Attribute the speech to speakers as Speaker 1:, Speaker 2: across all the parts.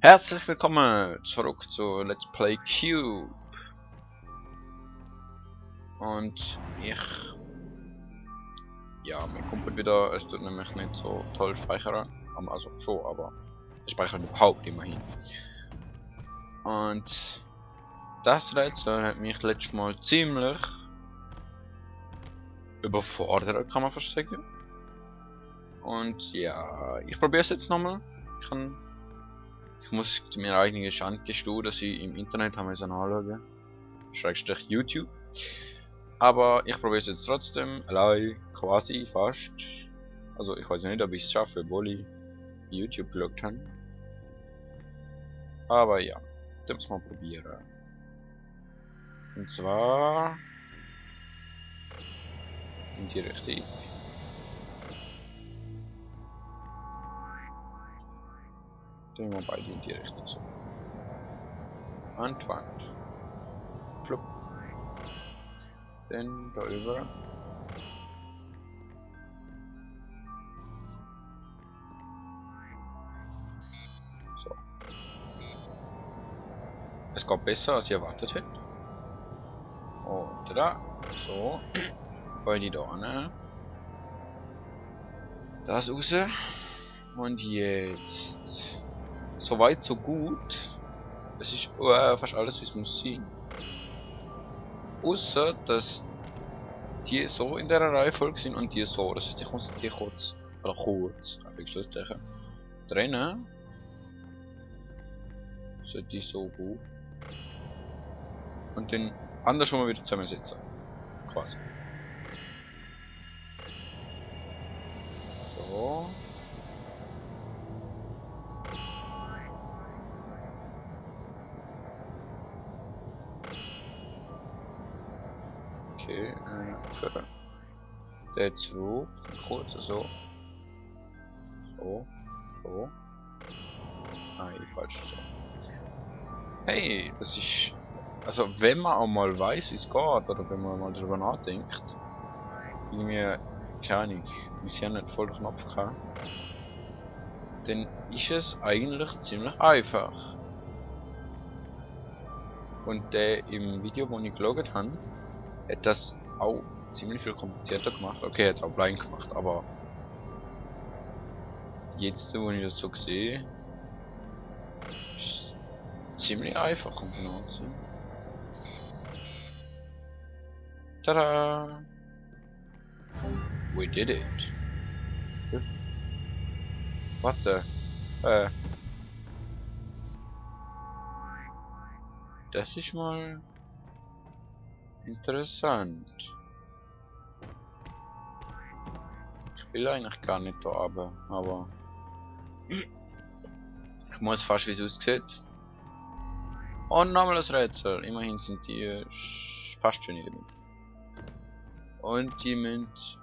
Speaker 1: Herzlich willkommen zurück zu Let's Play Cube. Und mir kommt wieder, es tut nämlich nicht so toll speichern. Also schon, aber es speichert überhaupt immerhin. Und das Rätsel hat mich letztes Mal ziemlich überfordert, kann man fast sagen. Und ja, ich probiere es jetzt nochmal. Ich muss mir eigentlich angestehen, dass ich im Internet habe anschauen. Schrägstrich YouTube. Aber ich probiere es jetzt trotzdem, allein quasi fast. Also ich weiß nicht, ob ich es schaffe, obwohl ich YouTube geschaut habe. Aber ja, das muss man probieren. Und zwar in die Richtung. Drehen wir beide in die Richtung so. Und Wand. Flupp. Dann da über. So. Es geht besser, als ich erwartet hätte. Und da. So. Beide da an. Das raus. Und jetzt. Soweit, so gut. Es ist fast alles, wie es muss sein. Außer, dass die so in der Reihenfolge sind und die so. Das heißt, ich muss die kurz, Abwechslungszeichen, trennen. So die so gut. Und den andersrum wieder zusammensetzen. Quasi. So. Okay, für der 2, kurz so. So. So. Nein, falsch so. Hey, das ist. Also wenn man auch mal weiß, wie es geht, oder wenn man mal darüber nachdenkt, irgendwie, keine Ahnung, bisher nicht voll den Knopf gehabt, dann ist es eigentlich ziemlich einfach. Und der im Video, wo ich geschaut habe, hat das auch ziemlich viel komplizierter gemacht. Okay, er hat es auch blind gemacht, aber jetzt, wo ich das so sehe, ist es ziemlich einfach, um genau zu sein. Tada! We did it! What the? Das ist mal interessant. Ich will eigentlich gar nicht da runter, aber ich muss fast, wie es aussieht. Und nochmal das Rätsel. Immerhin sind die fast schon in der Mitte. Und die müssen.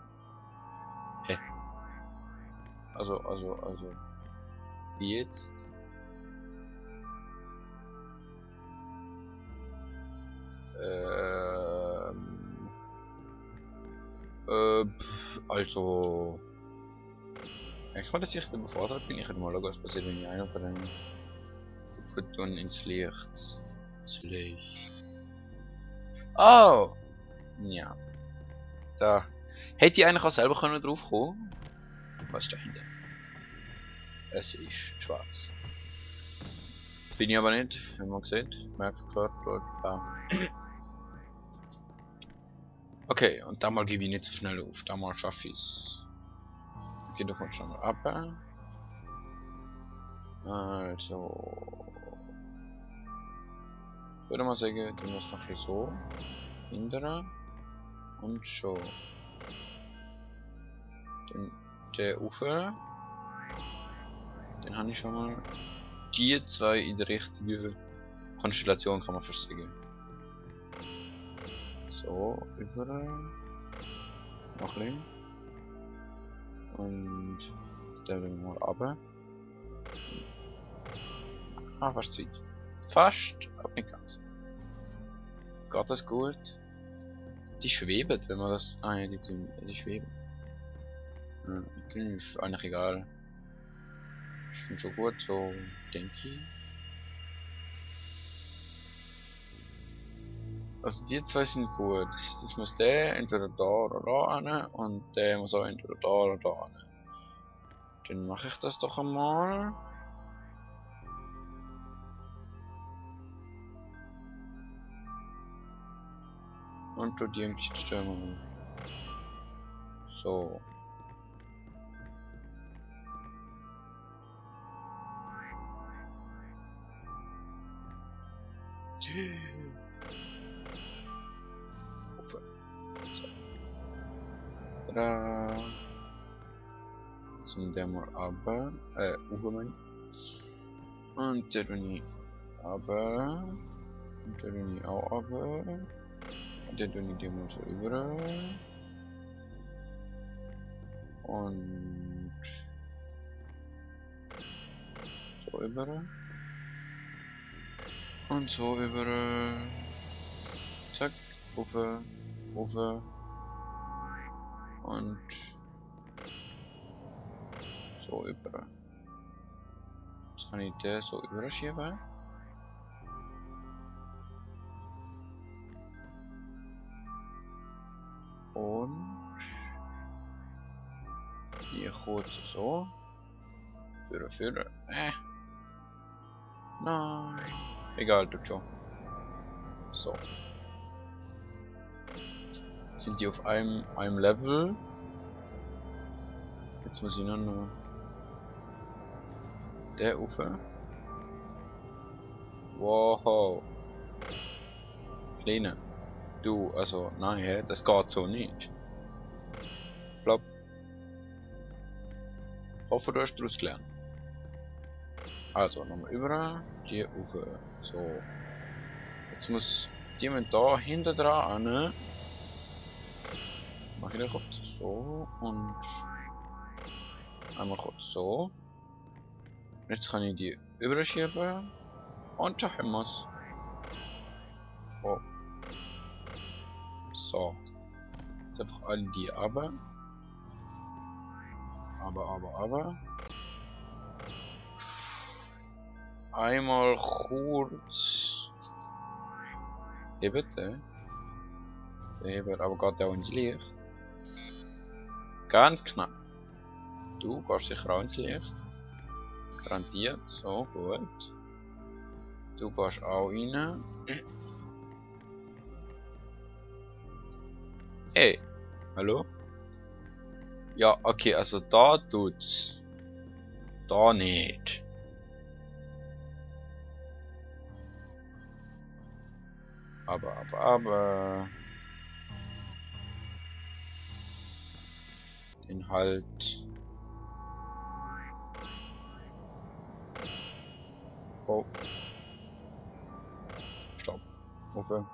Speaker 1: Hä? Also. Wie jetzt? Also. Ich fand, dass ich überfordert bin. Ich hätte mal schauen, was passiert, wenn ich einer von den Kupferton ins Licht. Ins Licht. Oh! Ja. Da. Hätte ich eigentlich auch selber können drauf kommen. Was ist dahinter? Es ist schwarz. Bin ich aber nicht, wenn man sieht. Merkt gehört dort. Okay, und da mal gebe ich nicht so schnell auf. Da mal schaffe ich es. Okay, davon schon mal ab. Also. Ich würde mal sagen, du musst noch hier so. Hindern. Und schon. Der Ufer. Den habe ich schon mal. Die zwei in der richtigen Konstellation, kann man fast sagen. So, über. Noch links. Und der will mal runter. Ah, fast Zeit. Fast, aber nicht ganz. Geht das gut? Die schweben, wenn man das. Ah ja, die schweben. Ja, ist eigentlich egal. Ist schon gut, so denke ich. Also die zwei sind gut. Das muss der entweder da oder da hin und der muss auch entweder da oder da hin. Dann mache ich das doch einmal. Und tu die Stürme. So. So. Tada. Zum der mal aber. Ubermann. Und der Duni aber. Und der Duni auch aber. Und der Duni die mal so überall. Und so überall. Und so überall. Zack. Ufer. Ufer. Und so überall. Jetzt kann ich der so überschieben. Und hier kurz so. Führen. Nein. Egal, tut schon. So. Sind die auf einem Level? Jetzt muss ich noch der Ufer. Wow. Kleine. Du, also, nein, hä? Das geht so nicht. Plopp. Hoffe, du hast daraus gelernt. Also, nochmal über die Ufer. So. Jetzt muss jemand da hinter dran, ne? Mach ich da kurz so und einmal kurz so. Jetzt kann ich die überschieben und schon haben wir's. Oh. So. Jetzt einfach alle die aber. Aber. Einmal kurz. Hier bitte. Der Hebel, aber geht auch ins Licht. Ganz knapp. Du gehst sicher auch ins Licht. Garantiert. So, gut. Du gehst auch rein. Hey. Hallo? Ja, okay, also da tut's. Da nicht. Aber. Den halt. Oh. Stopp. Uwe.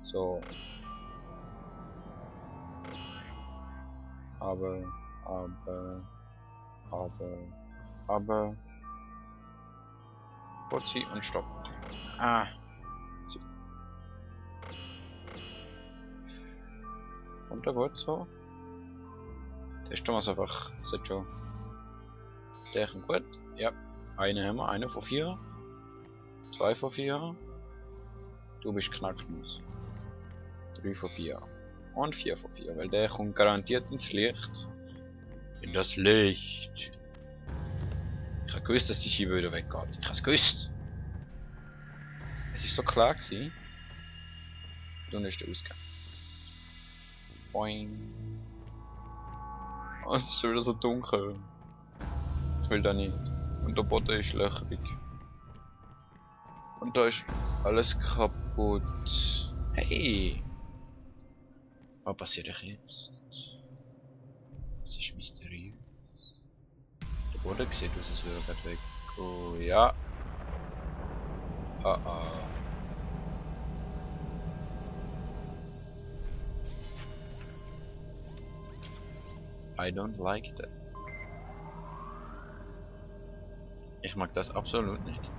Speaker 1: So. Aber. Kurzi und stopp. Ah. So. Und da gut so. Testen wir es einfach. Seht schon. Der ist gut. Ja. Eine haben wir. Eine von 4. 2 von 4. Du bist Knacknuss. 3 von 4. Und 4 von 4. Weil der kommt garantiert ins Licht. In das Licht. Ich habe gewusst, dass die Scheibe wieder weggeht. Ich habe es gewusst. Es ist so klar gewesen. Dann ist der Ausgang. Boing. Oh, es ist schon wieder so dunkel. Ich will da nicht. Und der Boden ist löchrig. Und da ist alles kaputt. Hey! Was passiert euch jetzt? Das ist mysteriös. Der Boden sieht aus, als würde er gerade weg. Oh ja. I don't like that. Ich mag das absolut nicht.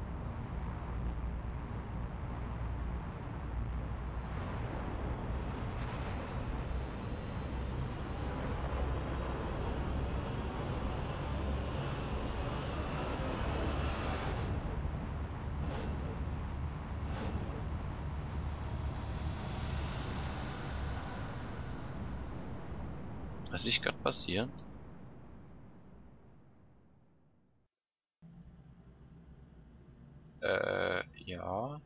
Speaker 1: Was ist gerade passiert? Ja.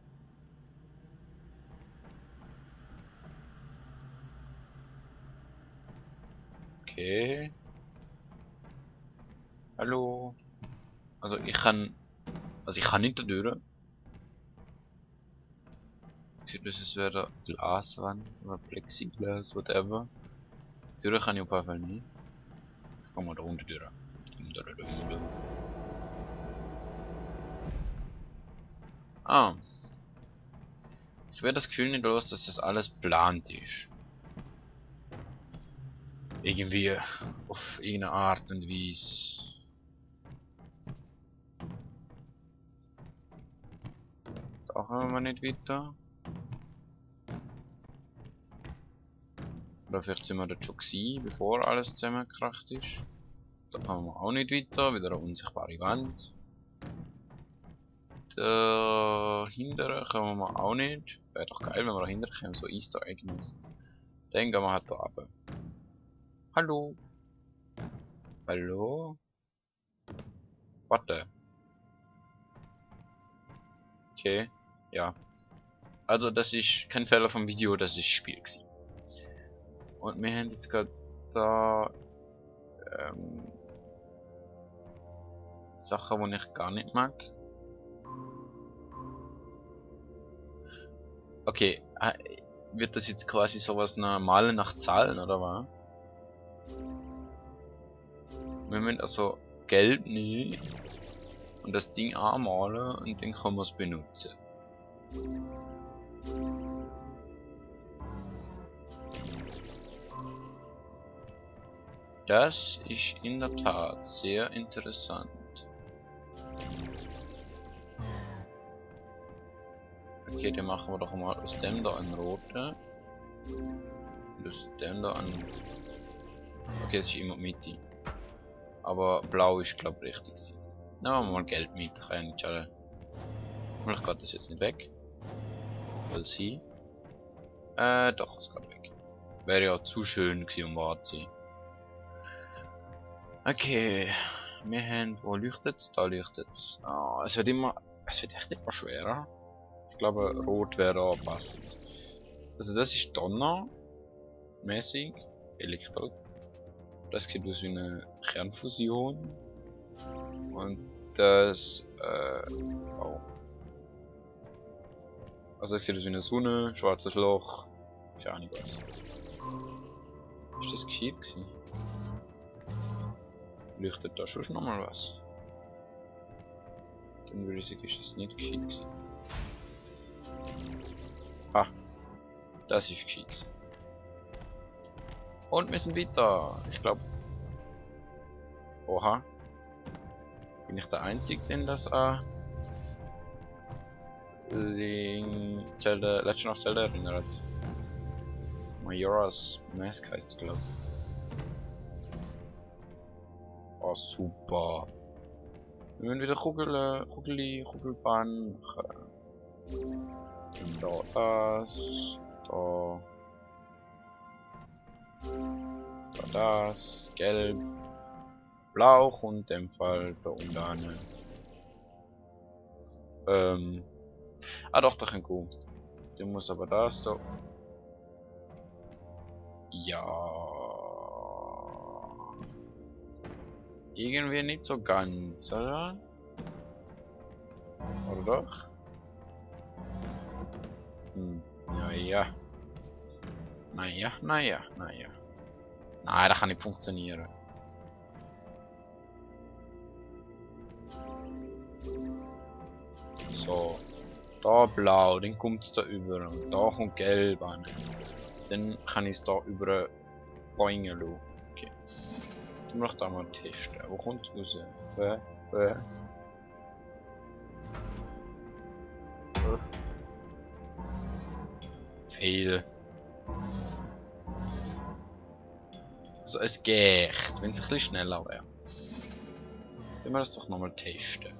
Speaker 1: Okay. Hallo. Also ich kann nicht da durch. Sieht aus, als wäre da Glaswand oder Plexiglas, whatever. Durch kann ich auf jeden Fall nicht. Ich komm mal da unten durch. Ah. Ich werde das Gefühl nicht los, dass das alles geplant ist. Irgendwie auf irgendeine Art und Weise. Da kommen wir nicht weiter. Oder vielleicht sind wir dort schon gewesen, bevor alles zusammengekracht ist. Da kommen wir auch nicht weiter, wieder eine unsichtbare Wand. Dahinter kommen wir auch nicht. Wäre doch geil, wenn wir dahinter kommen, so Easter Egg mäßig. Dann gehen wir halt da runter. Hallo? Hallo? Warte. Okay, ja. Also das ist kein Fehler vom Video, das ist Spiel gewesen. Und wir haben jetzt gerade da Sachen, die ich gar nicht mag. Okay, wird das jetzt quasi sowas Malen nach Zahlen oder was? Wir müssen also Gelb nehmen und das Ding anmalen und dann kann man es benutzen. Das ist in der Tat sehr interessant. Okay, dann machen wir doch mal aus dem da einen roten. Und aus dem da einen. Okay, es ist immer Mitte. Aber blau ist glaube ich richtig. Nehmen wir mal gelb mit, kann ja nicht schaden. Vielleicht geht das jetzt nicht weg. Will sie. Doch, es geht weg. Wäre ja zu schön gewesen, um wahr zu sein. Okay, wir haben, wo leuchtet's? Da leuchtet's. Ah, es wird echt immer schwerer. Ich glaube, rot wäre auch passend. Also das ist Donner-mäßig, Elektro. Das sieht aus wie eine Kernfusion. Und das, oh. Also das sieht aus wie eine Sonne, schwarzes Loch, keine Ahnung was. Ist das gescheit gewesen? Leuchtet da schon nochmal was? Dann würde ich sagen, ist das nicht gescheit gewesen. Ah, das ist gescheit gewesen. Und wir sind weiter. Ich glaube. Oha. Bin ich der Einzige, den das Legend of Zelda erinnert? Majora's Mask heißt es, glaube ich. Oh, super. Wir müssen wieder Kugelbahn machen. Und da das. Da das. Gelb. Blau und in dem Fall da unten. Doch, da kann gut. Der muss aber das da. Ja. Irgendwie nicht so ganz, oder? Oder doch? Naja. Naja. Nein, das kann nicht funktionieren. So. Da blau, dann kommt es da über. Und da kommt gelb an. Dann kann ich es da über boingen lassen. Okay. Dann möchte ich da mal testen. Wo kommt es raus? Fail. Also es geht, wenn es ein bisschen schneller wäre. Wenn wir das doch nochmal testen.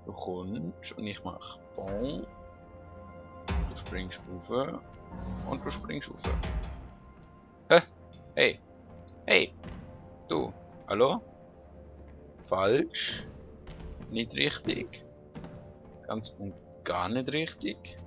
Speaker 1: Du kommst und ich mach Bon. Du springst rauf und du springst rauf. Hä? Hey. Hey. Du. Hallo? Falsch. Nicht richtig. Ganz und gar nicht richtig.